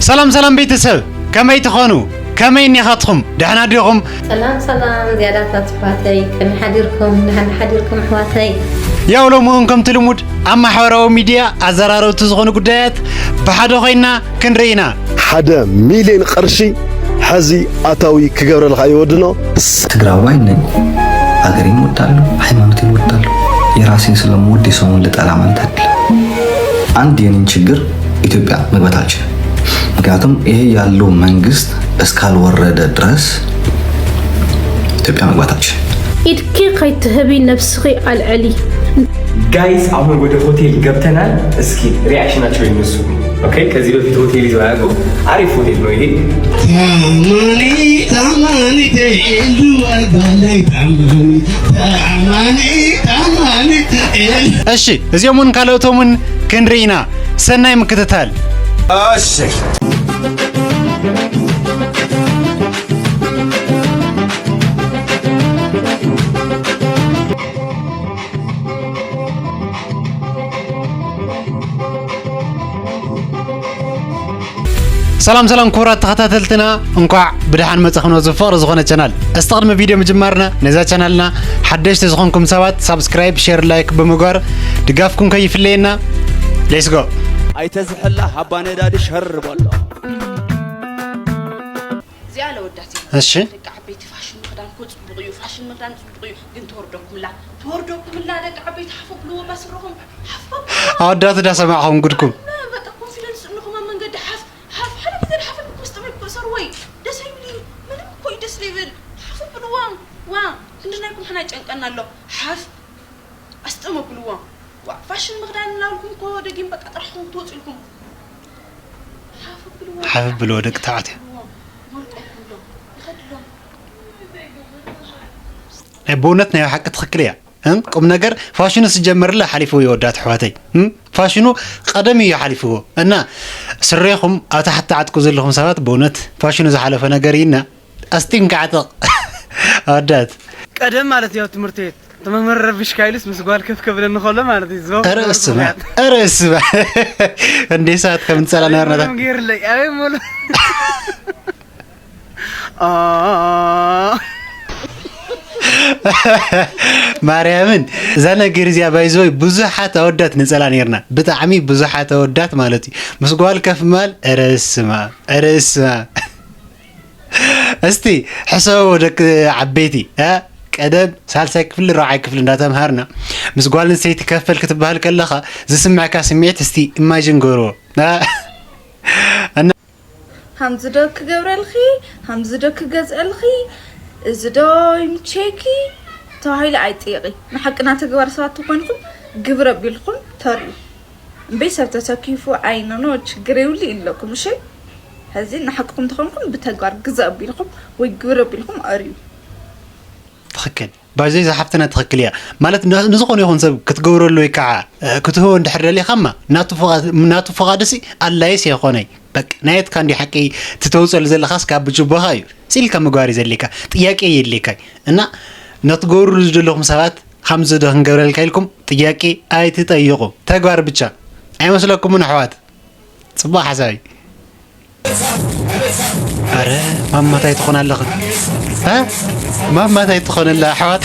ሰላም ሰላም ቤተሰብ ከመይ ትኾኑ? ከመይ እኒኻትኹም? ደሕና ዲኹም? ሰላም ሰላም ዝያዳታት ኣሕዋተይ፣ ከመይ ሓዲርኩም? ደሓን ሓዲርኩም ኣሕዋተይ? ያው ሎሚ እውን ከምቲ ልሙድ ኣብ ማሕበራዊ ሚድያ ኣዘራረብቲ ዝኾኑ ጉዳያት ብሓደ ኮይንና ክንርኢ ኢና። 1 ሚልዮን ቅርሺ ሕዚ ኣታዊ ክገብረልካ እዩ ወድኖ። ትግራዋይ ነኝ። ሀገሬን እወዳለሁ፣ ሃይማኖቴን እወዳለሁ። የራሴን ስለምወድ የሰውን ልጠላ ማለት አይደለም። አንድ የኔን ችግር ኢትዮጵያ መግባት አልችልም። ምክንያቱም ይሄ ያለው መንግስት እስካልወረደ ድረስ ኢትዮጵያ መግባት አልችልም። ኢድኪ ከይትህቢ ነፍስኺ ኣልዕሊ። Guys፣ አሁን ወደ ሆቴል ገብተናል። እስኪ reaction ኣቸው የነሱ። Okay፣ ከዚህ በፊት ሆቴል ይዘው አያውቁም። አሪፍ ሆቴል ነው ይሄ። ታማኒ ታማኒ ታማኒ ታማኒ ታማኒ። እሺ፣ እዚኦም እውን ካልኦቶምን ክንርኢ ኢና። ሰናይ ምክትታል። እሺ። ሰላም ሰላም ክቡራት ተኸታተልትና፣ እንኳዕ ብድሓን መፅኹም ነዚ ፍቕሪ ዝኾነ channel። እስቲ ቅድሚ ቪድዮ ምጅማርና ነዛ ቻናልና ሓደሽቲ ዝኾንኩም ሰባት subscribe፣ share፣ like ብምግባር ድጋፍኩም ከይፍለየና። Let's go። ኣይተዝሕላ ሃባ ነዳዲ ሸርበሎ። እዚኣ ለወዳት እያ። ደቂ ዓበይቲ ፋሽን ምክዳን እኮ ፅቡቅ እዩ። ፋሽን ምክዳን ፅቡቅ እዩ፣ ግን ተወርደኩምላ ተወርደኩምላ። ደቂ ዓበይቲ ሓፍ ኣብልዎ ባስረኹም፣ ሓፍ ኣብልዎ። ኣወዳት ዳሰማዕኹም ጉድኩም። በቃ confidence እንኹም ኣብ መንገዲ ሓፍ ሓፍ። ሓደ ግዜ ሓፍ ኣቢልኩም ስጠመይ ክእሰሩ ወይ ደስ ኣይብል እዩ። ምንም እኮ እዩ ደስ ዘይብል። ሓፍ ኣብልዎ ዋ፣ ክንዲ ናይኩም ሕና ይጨንቀና ኣሎ። ሓፍ ኣስጥም ኣብልዎ ዋ። ፋሽን ምክዳን እናበልኩም እኮ ደጊም በቃ ጥራሕኩም ክትወፁ ኢልኩም። ሓፍ ኣብልዎ። ሓፍ ኣብልዎ ደቂ ተባዕትዮ። መልቆኩሎም ይኸድሎም። ናይ ብእውነት ናይ ሓቂ ትኽክል እያ። ቁም ነገር ፋሽኑ ዝጀመርለ ሓሊፍዎ የወዳት ኣሕዋተይ፣ ፋሽኑ ቀደም እዩ ሓሊፍዎ። እና ስሬኹም ኣብ ታሕቲ ተዓጥቁ ዘለኹም ሰባት ብእውነት ፋሽኑ ዝሓለፈ ነገር እዩና ኣስጢምካ ዓጥቕ ኣወዳት። ቀደም ማለት እዩ፣ ኣብ ትምህርቲ ቤት እቲ መምህር ረቢሽካ ኢሉስ ምስ ጓል ከፍ ከብለኒ ከሎ ማለት እዩ ዝበ ኧረ እስማ፣ ኧረ እስማ፣ እንዴ ሰዓት ከም ንፀላ ነበርና። ገይርለይ ኣበይ ሞሎ። ማርያምን እዛ ነገር እዚኣ by the way ብዙሓት ኣወዳት ንፀላ ነርና። ብጣዕሚ ብዙሓት ኣወዳት ማለት እዩ ምስ ጓል ከፍ ማል። ኧረ እስማ፣ ኧረ እስማ፣ እስቲ ሕሰቦ ደቂ ዓበይቲ፣ ቀደም ሳልሳይ ክፍሊ ራብዓይ ክፍሊ እንዳተምሃርና ምስ ጓል ኣንስተይቲ ከፈል ክትበሃል ከለኻ ዝስምዐካ ስምዒት እስቲ imagine ገርዎ። ሃምዚ ዶ ክገብረልኺ፣ ሃምዚ ዶ ክገዝአልኺ፣ እዚ ዶ ይምቸኪ ተባሂሉ ኣይጥይቂ። ንሓቅና ተግባር ሰባት ተኮይንኩም ግብረ ኣቢልኩም ተርእዩ እምበይ ሰብ ተሰኪፉ ዓይኖኖ ችግር የብሉ ኢለኩም። እሺ፣ ሕዚ ንሓቅኩም ተኮንኩም ብተግባር ግዘ ኣቢልኩም ወይ ግብረ ኣቢልኩም ኣርእዩ። ትኽክል፣ by the way ዝሓፍትና ትኽክል እያ። ማለት ንዝኾነ ይኹን ሰብ ክትገብረሉ ወይ ከዓ ክትህቦ እንድሕር ደሊኻማ ናቱ ፍቓድ ሲ ኣላይስ የኾነይ። በቃ ናየትካ እንዲ ሓቂ ትተውፀሉ ዘለኻስ ካብ ብጅቦኻ እዩ ሲልካ ምግባር እዩ ዘድልየካ፣ ጥያቄ የድልየካ። እና ነትገብርሉ ዝደለኹም ሰባት ከምዚ ዶ ክንገብረልካ ኢልኩም ጥያቄ ኣይትጠይቑ፣ ተግባር ብቻ። ኣይመስለኩምን ኣሕዋት? ፅቡቅ ሓሳብ እዩ። ኣረ ማማታይ ትኾን ኣለኽን፣ ማማታይ ትኾነላ ኣሕዋት።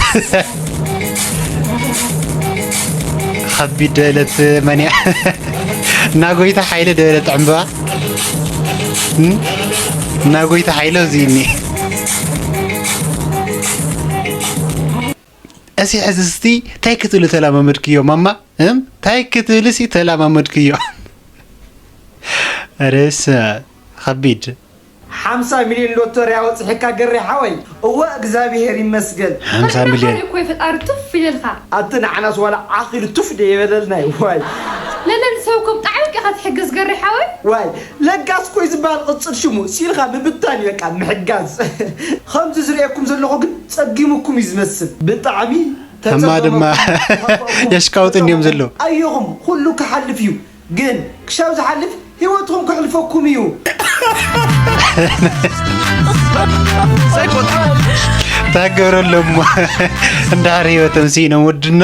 ከቢድ ደበለት መን እያ? እና ጎይታ ሓይለ ደበለት ዕምበባ እና ጎይታ ሓይለ እዚ እኒ እዚ ሕዚ እስቲ እንታይ ክትብሊ ተላማመድክዮ ማማ? እንታይ ክትብሊ ሲ ተላማመድክዮ? ርእስ ከቢድ። 50 ሚልዮን ሎተርያ ወፂሕካ ገሬ ሓወይ። እወ፣ እግዚኣብሄር ይመስገን። 50 ሚልዮን። እኮ ፈጣሪ ቱፍ ኢልካ። ኣቲ ንዓናስ ዋላ ዓኺሉ ቱፍ ደ የበለልና እዩ ዋይ። ለለን ሰብኮ ብጣዕሚ ኢኻ ትሕግዝ ገሬ ሓወይ። ዋይ፣ ለጋስ ኮይ ዝበሃል ቅፅል ሽሙ ሲልካ ምብታን እዩ። በቃ ምሕጋዝ። ከምዚ ዝርአኩም ዘለኹ ግን ፀጊሙኩም እዩ ዝመስል ብጣዕሚ። እማ ድማ የሽቃውጥ እንዲዮም ዘለዉ። ኣየኹም፣ ኩሉ ክሓልፍ እዩ። ግን ክሻብ ዝሓልፍ ሂወትኩም ክሕልፈኩም እዩ። ታገብረሎም እንድሕር ሂወቶም ስኢኖም ወድኖ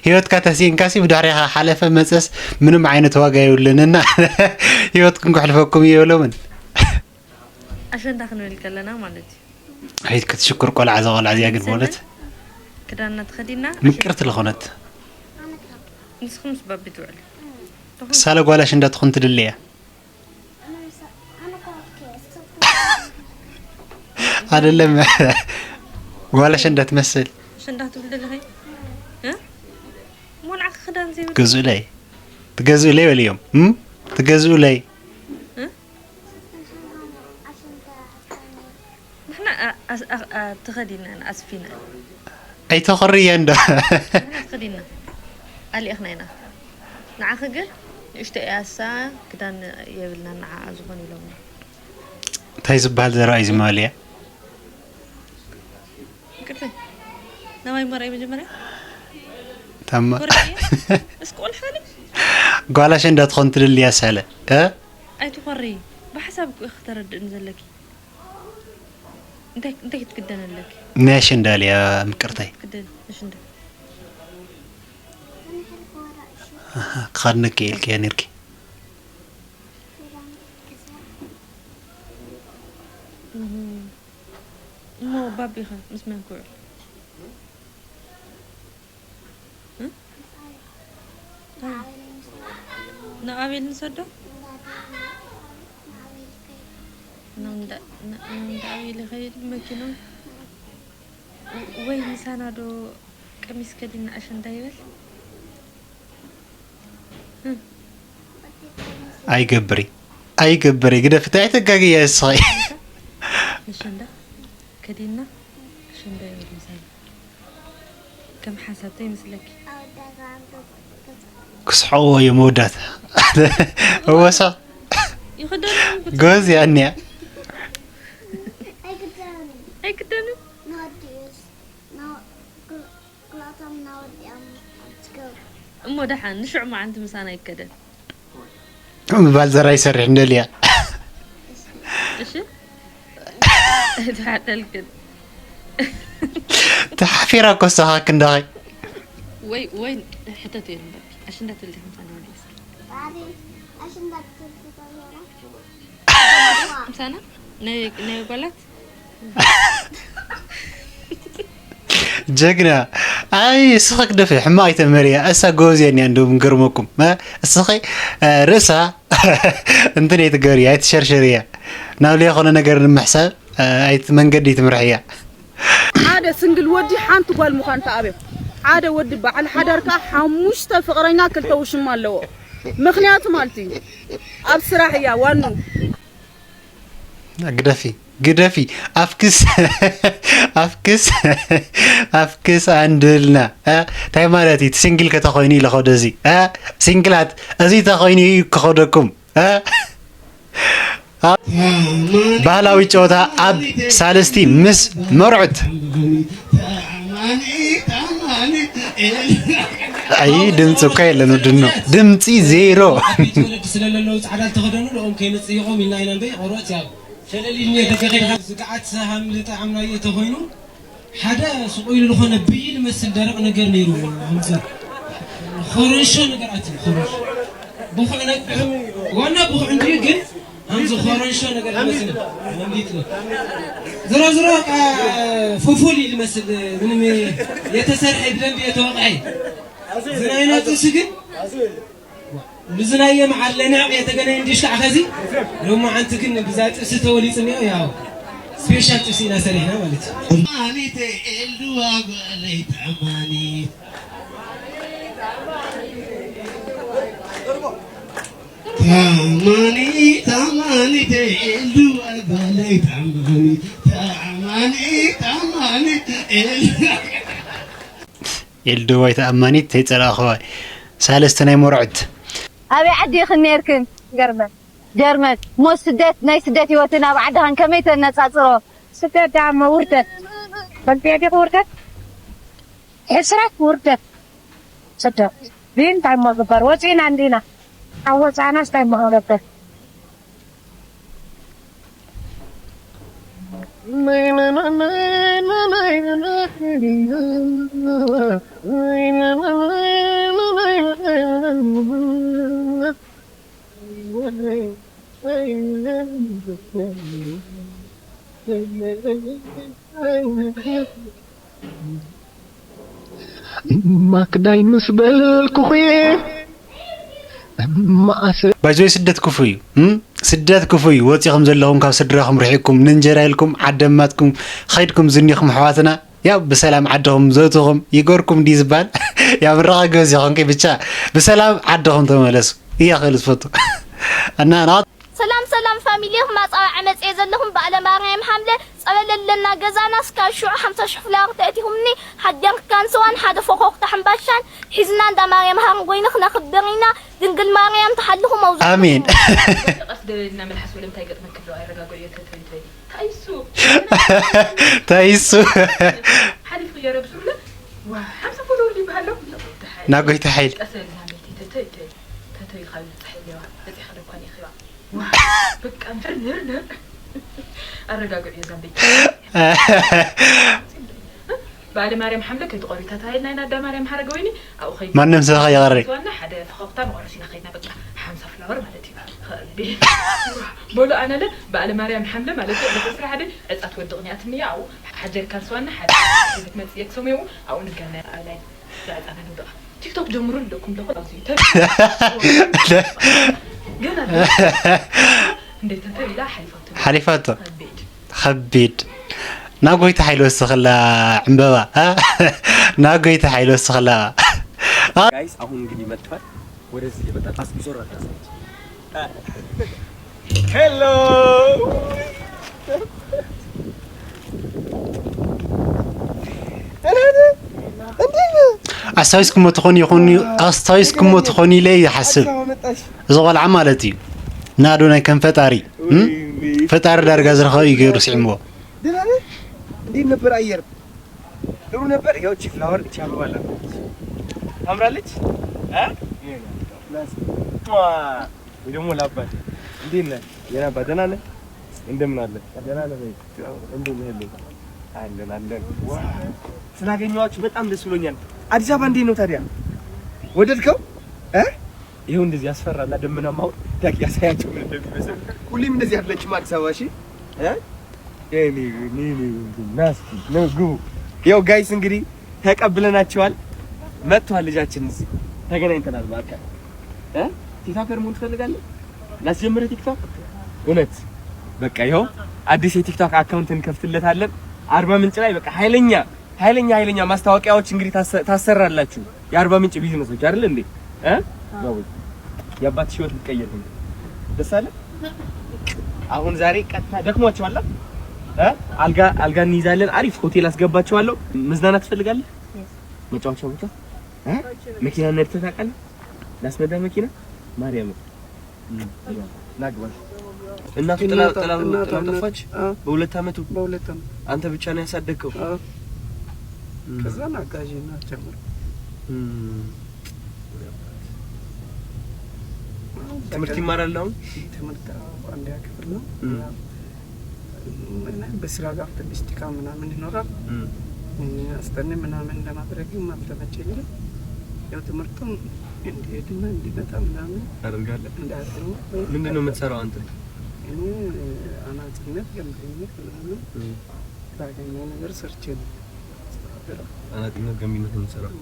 ሂወትካ ተሲኢንካሲ ብድሕሪኻ ሓለፈ መፀስ ምንም ዓይነት ዋጋ የብሉን እና ሂወትኩም ክሕልፈኩም የብሎምን። ኣሸንዳ ክንብል ከለና ማለት እዩ። ኣቤት ክትሽኩር ቆልዓ እዛ ቆልዓ እዚኣ ግን በእውነት ክዳንና ተኸዲንና ምቅርቲ ልኾነት። ንስኹም ምስ ባቢ ትውዕሉ። ሳለ ጓል ኣሸንዳ ትኹን ትድሊ እያ። አይደለም ጓል ኣሸንዳ ትመስል። ኣሸንዳ ክትብል ደለኺ እሞ ንዓኺ ክዳን ዘይብልኪ። ትገዝኡለይ ትገዝኡለይ በልዮም ትገዝኡለይ። ንሕና ተኸዲንና ኢና ኣስፊና። ኣይተኾርያ እንዶ። ንሕና ተኸዲንና ኣልኢኽና ኢና ንዓኺ ግን ንእሽቶ እያ እሳ ክዳን የብልናን ንዓኣ ዝኾን ኢሎምና። እንታይ ዝበሃል ዘረባ እዩ ዝማልያ። ይቅርታ ናባይ መርኣይ መጀመርያ ታማ ኮርያ እስኪ ቆልሓኒ ጓል ኣሸንዳ ትኾን ትድልያ ሳለ እ ኣይትኾርይ ብሓሳብ እኮ ኢኺ ክተረድእኒ ዘለኪ እንታይ እንታይ ክትክደኒ ኣለኪ ናይ ኣሸንዳ ልያ ምቅርተይ ክደኒ ኣሸንዳ ክኸድነኪ ኢልክያ ነርኪ። እሞ ባቢኸ ምስ መን ክውዕል? ናብ ኣቤል ንሰዶ? ናብ እንዳ ኣቤል ይኸይድ መኪና ወይ ምሳና ዶ ቀሚስ ከዲና ኣሸንዳ ይበል? ኣይገብሪ ኣይገብሪ ግደፊ እንታይ ተጋግያ ንስኺ። ኣሸንዳ ከዲና ኣሸንዳ ይበል ምሳና ከም ሓሳብ እንታይ ይመስለኪ? ክስሕቕዎ እዮም መወዳት እወሳ ይኽደኑ ጎበዝ እያ እኒኣ። ኣይክደኑን። እሞ ደሓን ንሽዑ መዓንቲ ምሳና ይከደን። ምባል ዘራ ይሰርሕ እንደልያ። እሺ ኣይተሓተልክን። ተሓፊራ እኮ ንስኻ ክንዳኺ። ወይ ወይ ሕተት እዮም ባቢ ኣሸንዳ ትብል ዲኻ ምሳና ወዲ እስኪ ምሳና ናይ ናይ ጓላት ጀግና ኣይ እስኺ ክደፊ ሕማቅ ኣይተመርያ እሳ ጎበዝ እያ እኒኣ እንደውም ገርመኩም እስኺ ርእሳ እንትን ኣይትገሪ ኣይትሸርሸሪ እያ ናብ ለይኮነ ነገር ንምሕሳብ ኣይት መንገዲ ኣይትምርሒ እያ። ሓደ single ወዲ ሓንቲ ጓል ምዃን ተኣብዮ ሓደ ወዲ በዓል ሓዳር ከኣ ሓሙሽተ ፍቕረኛ ክልተ ውሽማ ኣለዎ ምኽንያቱ ማለት እዩ ኣብ ስራሕ እያ ዋንኡ። ግደፊ ግደፊ ኣፍክስ ኣፍክስ ኣፍክስ ኣንድልና እንታይ ማለት እዩ እቲ single ከተኮይኑ እዩ ዝኸዶ እዚ ሲንግላት እዚ ተኮይኑ እዩ ክኸደኩም። ባህላዊ ጨወታ ኣብ ሳልስቲ ምስ መርዑት። ኣይ ድምፂ እኳ የለን ውድኖ ድምፂ ዜሮ። ዓበይቲ ወለዲ ስለለለዉ ጻዕዳ ዝተኸደኑ ንኦም ከይነጽይቖም ኢልና ኢና እምበይ ቆርበት ያው ሸለል ኢሉ እኒኤ ተፈቂድካ ዝገዓት ሃም ልጠዓምናዮ ተኾይኑ ሓደ ሱቕ ኢሉ ልኾነ ብይ ልመስል ደረቕ ነገር ነይሩ ከምዚ ኾረንሾ ነገር ኣትዩ ኾረንሾ ብኹዕ ዋና ብኹዕ እንድዩ ግን ከምዚ ኾረንሾ ነገር ልመስል መምሊጥ ዝሮ ዝሮ በቃ ፉፉል እዩ ልመስል ምንም የተሰርሐ ብደንቢ የተወቅዐ ዝናይና ጥብሲ ግን ብዝናየ መዓል ለንዕቕ የተገናኝ እንዲሽ ከዓ ከዚ ሎማዓንቲ ግን ብዛ ጥብሲ ተወሊፁ እኒኦ ያው special ጥብሲ ኢና ሰሪሕና ማለት እዩ። ኤልድዋይ ተኣማኒት ተይጸላእኽዋ ሳለስተ ናይ መርዑት። ኣበይ ዓዲ ኢኽን ኔርክን? ጀርመን። ጀርመን። እሞ ስደት ናይ ስደት ሂወትን ኣብ ዓድኻን ከመይ ተነጻጽሮ? ስደት ደኣ እሞ ውርደት ትፈልጥዮ ዲኺ ውርደት ሕስረት ውርደት ስደት ግን እንታይ እሞ ግበር ወጺእና እንዲና ካብ ወጻእናስ እንታይ እሞ ክንገብር። ማክዳይ ምስ በልኩኺ by the way ስደት ክፉ እዩ ስደት ክፉ እዩ ወፂኹም ዘለኹም ካብ ስድራኹም ርሒቅኩም ንእንጀራ ኢልኩም ዓደማትኩም ኸይድኩም ዝኒኹም ኣሕዋትና ያው ብሰላም ዓድኹም ዘእትኹም ይገርኩም ድዩ ዝበሃል ያው ምረቓ ገበዝ ይኾንኪ ብቻ ብሰላም ዓድኹም ተመለሱ እያ ክብል ዝፈቱ እና ሰላም ሰላም family ክማጻዋዕ መጽየ ዘለኹም በኣለ ማርያም ሓምለ ጸበል ኣለና ገዛና እስካብ ሽዑ 50 ሽሕ flower ተእቲኹምኒ ሓደ ጀርካን ስዋን ሓደ ፎኾኽታ ሕምባሻን ሒዝና እንዳ ማርያም ሃረጎይኒ ክነኽብር ኢና ድንግል ማርያም ትሓልኹም ኣብ ኣሜን። ቀስ ደለልና መልሓስ ወለምታ ይገጥመኪ ኣሎ ኣይረጋግዕዮ ተተይ ተይ ታይ እሱ ታይ እሱ ሓሊፍኺ የረብሱለ ዋ 50 follower ይበሃል ኣሎ ናጎይታ ሓይል ቀስ በሊ ዛምበይቲ ተተይ ተይ ተተይ ኢልካ ዝበፅሐ የለዋ በፂሕኺ ደኳን ኢኺ ዋ በቃ ንህር ንህር ንህር ኣረጋግዕዮ ዛምበይቲ በዓለ ማርያም ሓምለ ከይትቆሪ ተታሂልና ኢና ኣዳ ማርያም ሓረገ ወይኒ ኣብኡ ከይድና ማንም ሰብ ከይቀሪ ዋና ሓደ ፈኸኽታ መቆረሲ ኢና ከይድና በቃ 50 flower ማለት እዩ ከቢድ በሉ ኣነለ በዓለ ማርያም ሓምለ ማለት እዩ ዕለት 21 ዕፃ ትወድቕ ኒኣትኒ ኣብኡ ሓደ ጀሪካን ስዋና ሓደ ክትመፅእ እየ ክሰምየው ኣብኡ ንገና ላይ ዕፃና ንውድቓ ቲክቶክ ጀምሩ ኣለኩም ለኹ ኣብዚ ገና እንዴት ተተኢላ ሓሊፋቶ ሓሊፋቶ ከቢድ ናጎይታ ሓይሊ ወስኽላ ዕምበባ ናጎይታ ሓይሊ ወስኽላ። guys አሁን እንግዲህ መጥቷል። ወደዚህ እየመጣ ዞር አታሳይ። Hello ኣስታዊስኩሞ ትኾኑ ይኹን ኣስታዊስኩሞ ትኾኑ ኢለ ይሓስብ እዚ ቆልዓ ማለት እዩ ንኣዶናይ ከም ፈጣሪ ፈጣሪ ዳርጋ ዝረኸበ እዩ ገይሩ ስዒምዎ። ደህና ነህ? እንዴት ነበር አየር? ጥሩ ነበር። ይኸው እቺ flower እቺ አበባ አላት ታምራለች። እ ወይ ደግሞ ለአባት እንዴት ነህ? የኔ አባት ደህና ነህ? እንደምን አለ? ደህና ነህ ወይ? እንዴት ነህ? አለን አለን። ስላገኘኋችሁ በጣም ደስ ብሎኛል። አዲስ አበባ እንዴት ነው ታዲያ? ወደድከው? እ ይኸው እንደዚህ ያስፈራላ። ደመናማው ዳቂ ያሳያቸው ምን እንደሚመስል። ሁሌም እንደዚህ አይደለችም አዲስ አበባ። እሺ እ ግቡ። ይኸው guys እንግዲህ ተቀብለናቸዋል። መጥቷል ልጃችን እዚህ ተገናኝተናል በአካል። እ TikToker መሆን ትፈልጋለህ? ላስጀምርህ ቲክቶክ? እውነት በቃ ይኸው አዲስ የቲክቶክ account እንከፍትለታለን። አርባ ምንጭ ላይ በቃ ኃይለኛ ኃይለኛ ኃይለኛ ማስታወቂያዎች እንግዲህ ታሰራላችሁ። የአርባ ምንጭ ቢዝነሶች አይደል እንዴ? እ የአባትሽ ህይወት ሊቀየር ነው። ደስ አለ። አሁን ዛሬ ቀጥታ ደክሟቸዋል። አልጋ አልጋ እንይዛለን። አሪፍ ሆቴል አስገባቸዋለሁ። መዝናናት ትፈልጋለህ? መጫወቻ ቦታ መኪና ነድተህ ታውቃለህ? ላስነዳ መኪና ማርያም ናግባ። እናቱ ጥላ ጠፋች። በሁለት አመቱ አንተ ብቻ ነው ያሳደግከው። ከዛ አጋዥ እናት ጀመርኩ። ትምህርት ይማራል አሁን? ትምህርት አንደኛ ክፍል ነው። በስራ ጋር ትንሽ ድካም ምናምን ይኖራል። አስጠኒ ምናምን ለማድረግም አልተመቸኝም። ያው ትምህርቱም እንዲሄድና እንዲመጣ ምናምን ታደርጋለህ። እንዳያጥሩ። ምንድን ነው የምትሰራው አንተ? እኔ አናጺነት፣ ገንቢነት ምናምን ባገኘው ነገር ሰርቼ ነው። አናጺነት፣ ገንቢነት ነው የምትሰራው።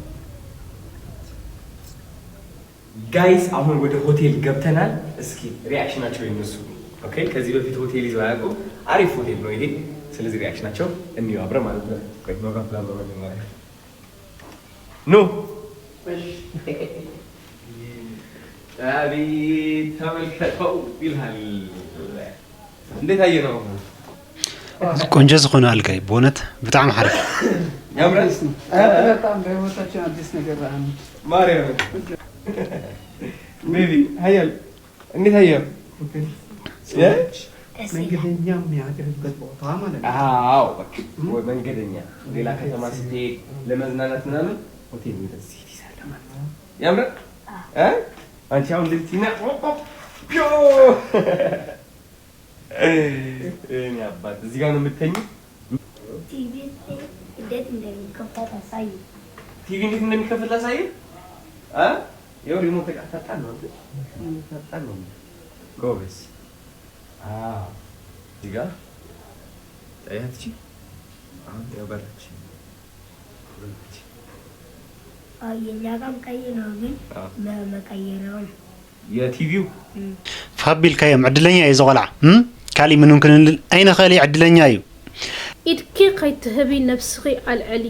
Guys አሁን ወደ ሆቴል ገብተናል። እስኪ reaction ኣቸው የነሱ okay። ከዚህ በፊት ሆቴል ይዘው አያውቁም። አሪፍ ሆቴል ነው ይሄ። ስለዚህ reaction ኣቸው እንየው አብረን ማለት ነው። ቆይ መብራት ላብራ መጀመሪያ። ኑ አቤት ተመልከተው ይልሃል። እንዴት አየህ ነው? ቆንጆ ዝኾነ ኣልጋ እዩ ብእውነት ብጣዕሚ ሓሪፍ። ያምራል። በጣም በህይወታችን አዲስ ነገር አንድ ማርያም baby ሀያል እንዴት አየኸው? መንገደኛ የሚያድርበት ቦታ ማለት ነው። አዎ በቃ ወይ መንገደኛ ሌላ ከተማ ስትሄድ ለመዝናናት ምናምን ሆቴል እንደዚህ ትይዛለህ ማለት ነው። ያምራል። እ አንቺ አሁን እንደዚህ ትይና ፒዮ እኔ አባት እዚህ ጋር ነው የምትተኚው። እንዴት እንደሚከፈት አሳይ። ቲቪ እንዴት እንደሚከፈት ላሳይህ? አ ይኸው remote ፈጣን ነው፣ ፈጣን ነው። ጎበዝ። አዎ፣ እዚህ ጋር ታያት። እቺ አሁን ያው በራች በራች። የእኛ ጋርም ቀይ ነው፣ ግን መቀየሪያው ነው። የቲቪው ፋቢልካዮም ዕድለኛ እዩ እዚ ቆልዓ። ካሊእ ምንም ክንብል ኣይንኽእል፣ ዕድለኛ እዩ። ኢድኪ ከይትህቢ ነብስኺ ኣልዕሊ።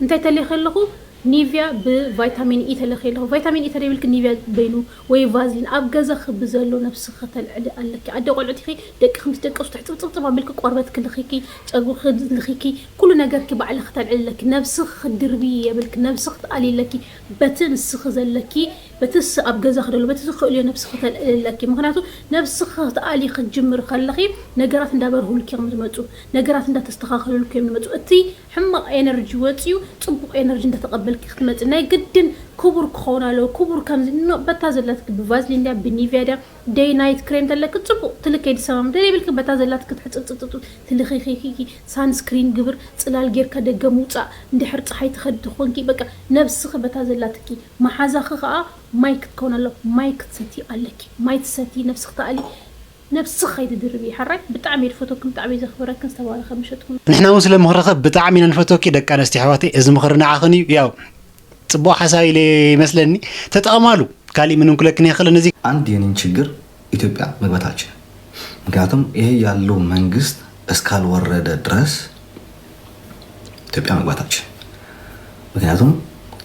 እንታይ ተለኺ ኣለኹ? Nivea ብ vitamin E ተለኺ ኣለኹ። Vitamin E ተለይብልኪ Nivea በይኑ ወይ ቫዝሊን ኣብ ገዛኺ ብዘሎ ነብስኺ ተልዕሊ ኣለኪ። ኣደ ቆልዑት ኢኺ፣ ደቅኺ ምስ ደቀሱ ትሕፅብፅብፅብ ኣቢልኪ ቆርበት ክልኺኪ፣ ጨጉርኺ ልኺኪ፣ ኩሉ ነገርኪ ባዕልኺ ተልዕሊ ኣለኪ። ነብስኺ ክትድርቢ የብልኪ፣ ነብስኺ ክትኣልይ ኣለኪ። በቲ ንስኺ ዘለኪ፣ በቲ ኣብ ገዛኺ ደሎ፣ በቲ ዝኽእልዮ ነብስኺ ተልዕሊ ኣለኪ። ምክንያቱ ነብስኺ ክትኣልይ ክትጅምር ከለኺ ነገራት እንዳበርሁልኪ እዮም ዝመፁ፣ ነገራት እንዳተስተኻኸሉልኪ እዮም ዝመፁ። እቲ ሕማቕ energy ወፂኡ ፅቡቅ energy እንዳተቐበልኪ ክትመፅእ ናይ ግድን። ክቡር ክኸውን ኣለዎ፣ ክቡር ከምዚ በታ ዘላትኪ ብቫዝሊን ድያ ብ Nivea ድያ day night cream ተለኪ ፅቡቅ ትልከይ ድሰማም ደይብልኪ በታ ዘላትኪ ትሕፅብፅብፅብ ትልኺኺ። Sunscreen ግብር፣ ፅላል ጌርካ ደገ ምውፃእ እንድሕር ፀሓይ ትኸዲ ኮንኪ። በቃ ነብስኺ በታ ዘላትኪ። መሓዛኺ ከዓ ማይ ክትከውን ኣሎ፣ ማይ ክትሰቲ ኣለኪ። ማይ ትሰቲ ነብስኺ ተኣሊ፣ ነብስኺ ከይትድርቢ። ሓራይ፣ ብጣዕሚ እየ ዝፈትወክን፣ ብጣዕሚ እየ ዘኽብረክን። ዝተባረኸ ምሸትኩም። ንሕና እውን ስለ ምኽርኸ ብጣዕሚ ኢና ንፈትወኪ። ደቂ ኣንስትዮ ኣሕዋተይ፣ እዚ ምኽሪ ንዓኽን እዩ። ያው ፅቡቅ ሓሳብ ኢለ ይመስለኒ፣ ተጠቐማሉ። ካሊእ ምንም ክለክን ይኽእልን እዚ። አንድ የኔን ችግር ኢትዮጵያ መግባት አልችልም። ምክንያቱም ይሄ ያለው መንግስት እስካልወረደ ድረስ ኢትዮጵያ መግባት አልችልም። ምክንያቱም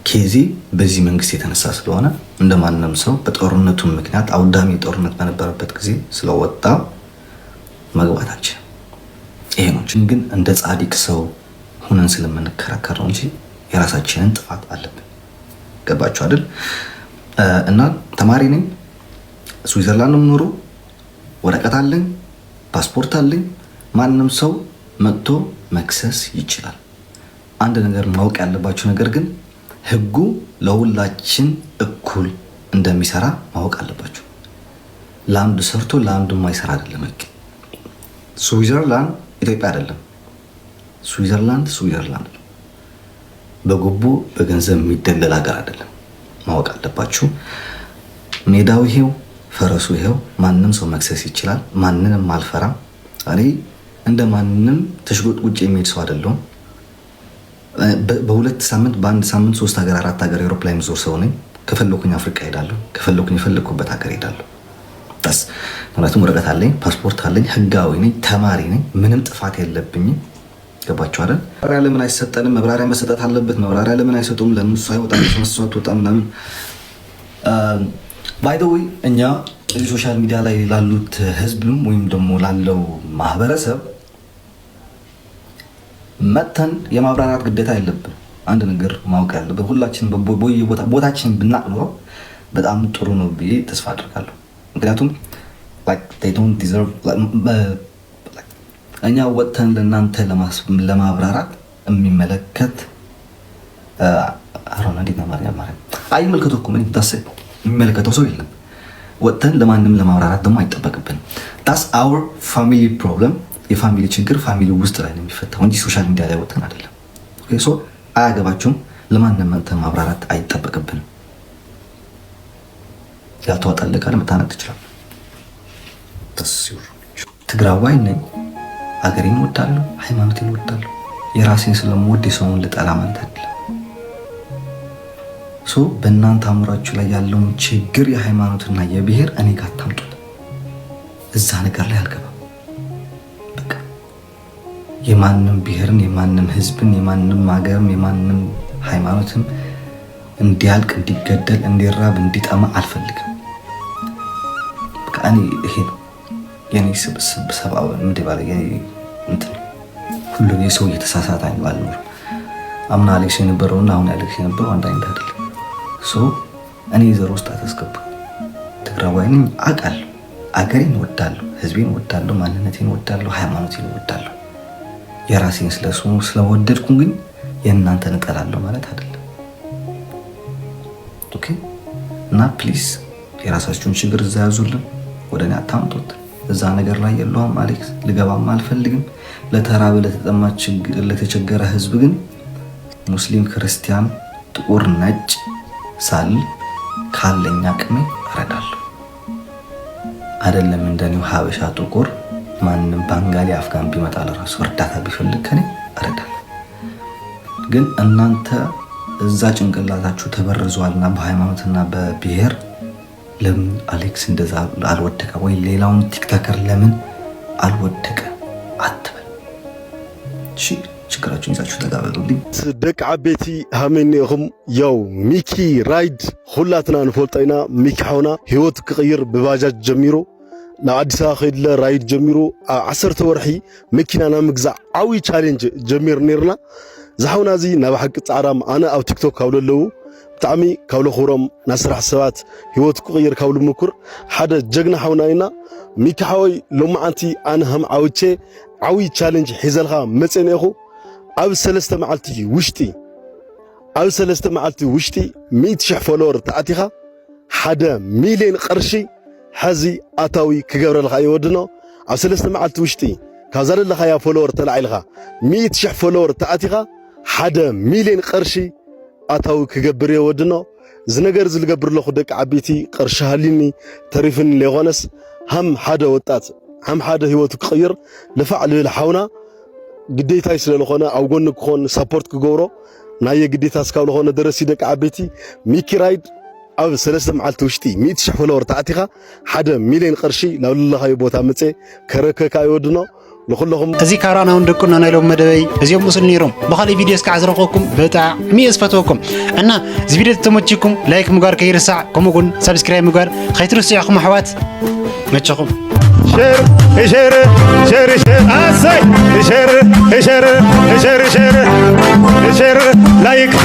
case ኤ በዚህ መንግስት የተነሳ ስለሆነ፣ እንደ ማንም ሰው በጦርነቱ ምክንያት አውዳሚ ጦርነት በነበረበት ጊዜ ስለወጣ መግባት አልችልም። ይሄ ነው። ግን እንደ ጻድቅ ሰው ሁነን ስለምንከራከር ነው እንጂ የራሳችንን ጥፋት አለብን። ገባችሁ አይደል? እና ተማሪ ነኝ። ስዊዘርላንድ ነው የምኖረው። ወረቀት አለኝ፣ ፓስፖርት አለኝ። ማንም ሰው መጥቶ መክሰስ ይችላል። አንድ ነገር ማወቅ ያለባችሁ ነገር ግን ህጉ ለሁላችን እኩል እንደሚሰራ ማወቅ አለባችሁ። ለአንዱ ሰርቶ ለአንዱ የማይሰራ አይደለም ህግ። ስዊዘርላንድ ኢትዮጵያ አይደለም። ስዊዘርላንድ ስዊዘርላንድ ነው። በጉቦ በገንዘብ የሚደለል ሀገር አይደለም። ማወቅ አለባችሁ። ሜዳው ይሄው፣ ፈረሱ ይሄው። ማንም ሰው መክሰስ ይችላል። ማንንም አልፈራም። እኔ እንደ ማንም ተሽጎጥጉጬ የሚሄድ ሰው አይደለሁም። በ2 ሳምንት፣ በአንድ ሳምንት ሶስት ሀገር፣ አራት ሀገር ኤሮፕ ላይ የምዞር ሰው ነኝ። ከፈለኩኝ አፍሪካ ሄዳለሁ። ከፈለኩኝ የፈለግኩበት ሀገር ሄዳለሁ። ስ ምክንያቱም ወረቀት አለኝ፣ ፓስፖርት አለኝ፣ ህጋዊ ነኝ፣ ተማሪ ነኝ። ምንም ጥፋት የለብኝም። ገባችሁ አይደል? መብራሪያ ለምን አይሰጠንም? መብራሪያ መሰጠት አለበት። መብራሪያ ለምን አይሰጡም? ለምን እሱ አይወጣም? እሱ አትወጣም? ምናምን። By the way፣ እኛ እዚህ social media ላይ ላሉት ህዝብም ወይም ደግሞ ላለው ማህበረሰብ መተን የማብራራት ግዴታ የለብን። አንድ ነገር ማወቅ ያለብን ሁላችን ቦታችን ብናቅ ኖሮ በጣም ጥሩ ነው ብዬ ተስፋ አድርጋለሁ። ምክንያቱም እኛ ወጥተን ለእናንተ ለማብራራት የሚመለከት አሮና እንዴት አማርኛ አይመልከተው እኮ ምን የሚመለከተው ሰው የለም። ወጥተን ለማንም ለማብራራት ደግሞ አይጠበቅብንም። That's our family problem። የ family ችግር family ውስጥ ላይ ነው የሚፈታው እንጂ social media ላይ ወጥተን አይደለም። So አያገባችሁም። ለማንም መጥተን ማብራራት አይጠበቅብንም። ያልተዋጠልህ ካለ መታነቅ ትችላለህ። ትግራዋይ ነኝ። አገሬን እወዳለሁ፣ ሃይማኖቴን እወዳለሁ። የራሴን ስለምወድ የሰውን ልጠላ ማለት አይደለም። So በእናንተ አእምሯችሁ ላይ ያለውን ችግር የሃይማኖትና የብሔር እኔ ጋር አታምጡት። እዛ ነገር ላይ አልገባም። በቃ የማንም ብሔርን፣ የማንም ህዝብን፣ የማንም ሀገርም፣ የማንም ሃይማኖትም እንዲያልቅ፣ እንዲገደል፣ እንዲራብ፣ እንዲጠማ አልፈልግም። በቃ እኔ ይሄ ነው የኔ ስብስብ ሰብአዊ ምንድን ባለ እንትን። ሁሉ የሰው እየተሳሳተ አልኖርም። አምና አሌክስ የነበረውና አሁን አሌክስ የነበረው አንድ አይነት አይደለም። So እኔ ዘር ውስጥ አታስገቡኝ። ትግራዋይ ነኝ አውቃለሁ። አገሬን እወዳለሁ፣ ህዝቤን እወዳለሁ፣ ማንነቴን እወዳለሁ፣ ሃይማኖቴን እወዳለሁ። የራሴን ስለሱ ስለወደድኩ ግን የእናንተን እጠላለሁ ማለት አይደለም። Okay፣ እና please የራሳችሁን ችግር እዛ ያዙልን፣ ወደ እኔ አታምጡት። እዛ ነገር ላይ የለውም አሌክስ፣ ልገባም አልፈልግም። ለተራበ፣ ለተጠማ፣ ለተቸገረ ህዝብ ግን ሙስሊም፣ ክርስቲያን፣ ጥቁር፣ ነጭ ሳልል ካለኝ አቅሜ እረዳለሁ። አይደለም እንደኔው ሀበሻ ጥቁር፣ ማንም ባንጋሊ፣ አፍጋን ቢመጣ ለራሱ እርዳታ ቢፈልግ ከኔ እረዳለሁ። ግን እናንተ እዛ ጭንቅላታችሁ ተበርዟልና በሃይማኖትና በብሔር ለምን አሌክስ እንደዛ አልወደቀ ወይ ሌላውን TikToker ለምን አልወደቀ አትበል። እሺ ችግራችሁን ይዛችሁ ተጋበሉልኝ። ደቂ ዓበይቲ ሃመይ እኒአኹም? ያው ሚኪ ራይድ ኩላትና ንፈልጦ ኢና። ሚኪ ሓውና ሂወቱ ክቕይር ብባጃጅ ጀሚሩ ናብ ኣዲስ ኣበባ ከይድለ ራይድ ጀሚሩ ኣብ 10 ወርሒ መኪና ናብ ምግዛእ ዓብዪ challenge ጀሚር ነይርና። ዝሓውና እዚ ናብ ሓቂ ፃዕራም፣ ኣነ ኣብ ቲክቶክ ካብ ለለዉ ብጣዕሚ ካብ ለኽብሮም ናይ ስራሕ ሰባት፣ ሂወቱ ክቕይር ካብ ልምኩር ሓደ ጀግና ሓውና ኢና። ሚኪ ሓወይ፣ ሎማዓንቲ ኣነ ከም ዓውቼ ዓብዪ challenge ሒዘልካ መፅአ እኒአኹ። ኣብ 3 መዓልቲ ውሽጢ፣ ኣብ 3 መዓልቲ ውሽጢ 100,000 follower ተኣቲኻ 1 ሚልዮን ቅርሺ ሕዚ ኣታዊ ክገብረልካ እዩ ወድኖ። ኣብ 3 መዓልቲ ውሽጢ ካብዛ ዘለኻያ follower ተላዒልካ 100,000 follower ተኣቲኻ 1 ሚልዮን ቅርሺ ኣታዊ ክገብር እየ ወድኖ። እዚ ነገር እዚ ዝገብር ኣለኹ ደቂ ዓበይቲ ቅርሺ ሃሊኒ ተሪፍኒ ለይኮነስ፣ ሃም ሓደ ወጣት፣ ሃም ሓደ ሂወቱ ክቕይር ልፋዕ ልብል ሓውና ግዴታይ ስለ ዝኾነ ኣብ ጎኒ ክኾን support ክገብሮ ናየ ግዴታ እስካብ ዝኾነ ደረሲ። ደቂ ዓበይቲ፣ ሚኪ ራይድ ኣብ 3 መዓልቲ ውሽጢ 100,000 follower ተኣቲኻ 1 ሚልዮን ቅርሺ ናብ ዘለኻዮ ቦታ መፀ ከረከካ ይወድኖ ንኩለኹም። እዚ ካብ ራእና ደቅና ናይ ሎም መደበይ እዚኦም ምስሉ ነይሮም። ብካሊእ ቪድዮ እስካዕ ዝረኸብኩም ብጣዕሚ እየ ዝፈትወኩም እና እዚ ቪድዮ ተመቺኩም like ምግባር ከይርሳዕ፣ ከምኡ እውን subscribe ምግባር ከይትርስዑ ኢኹም ኣሕዋት። መቸኹም። Share share share share አሰይ share share share share share like.